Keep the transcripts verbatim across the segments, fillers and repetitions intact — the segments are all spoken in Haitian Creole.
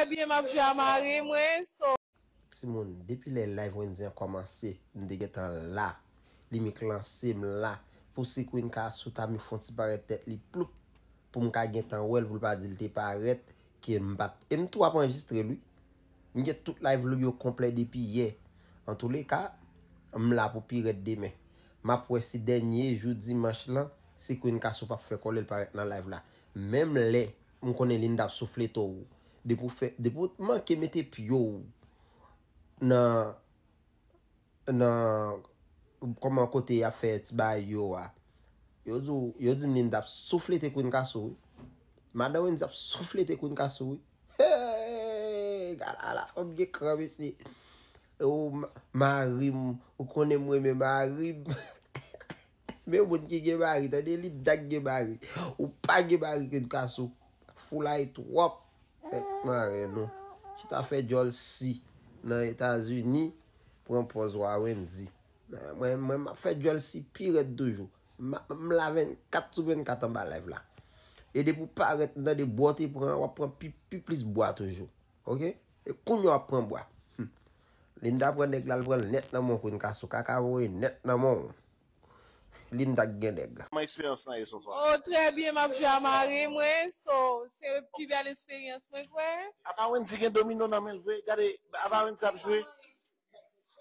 Trè byen, m ap jwe a mari mwen, so. Timoun, depi lè live Wendy an kòmanse, m te gentan la. Limik lanse, m la. Pou si Queen Kasou ta vin fè yon ti parèt tèt li ploup, pou m ka gentan wè l, pou l pa di l te parèt, ke m pa t, e m tou ap anrejistre l, wi. M gen tout live li yo konplè depi yè. Antouleka, m la pou pi rèd demen. M ap wè si dènye jou dimanch lan, si Queen Kasou p ap fè kòlè l parèt nan live la. Menm lè m konnen Linda ap souflete w. Depi w fè, depi w manke mete pye w nan, nan, kòman kote y ap fè ti bagay yo a. Yo di w, yo di m Linda ap souflete Queen Kasou, wi. Madan Wendy ap souflete Queen Kasou, wi. Hey, gala la fanm gen kran, mesye. Ou ma- mari m, ou konnen m renmen mari m. Men moun ki gen mari, tande Linda k gen mari. Ou pa gen mari Queen Kasou. Foulay twòp. Èk mare nou. Chita fè djòl si nan Etazini, pran pòz wa Wendy. Mwen, mwen, m ap fè djòl si pi rèd toujou. M ap- m la vennkat sou vennkat anba live la. E depi w parèt m tande bwa w te pran, w ap pran pi, pi plis bwa toujou. Oke? E kounye a w ap pran bwa. Hmm. Linda pran nèg la, l pran l nèt nan men w, Queen Kasou. Kaka voye nèt nan men w. Linda k gen nèg. Kòman eksperyans lan ye so far? Oh, trè byen, m ap jwe a mari mwen, so, se pi bèl eksperyans mwen kwè. Apa Wendy gen domino nan men l vre? Gade, apa Wendy ap jwe?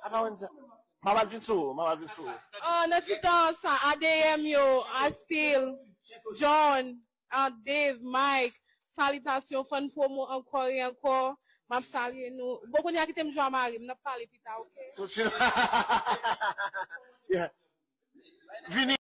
Apa Wendy ap. M ap al vin sou ou, m ap al vin sou ou. Oh, nan ti tan sa, A D M yo, Aspil, John, ah, Dave, Mike, salitasyon, fann pwomo ankò e ankò. M ap salye nou. Bon, kounye a kite m jwe a mari m, n ap pale pita, oke? Tout suit. Yeah. Vini.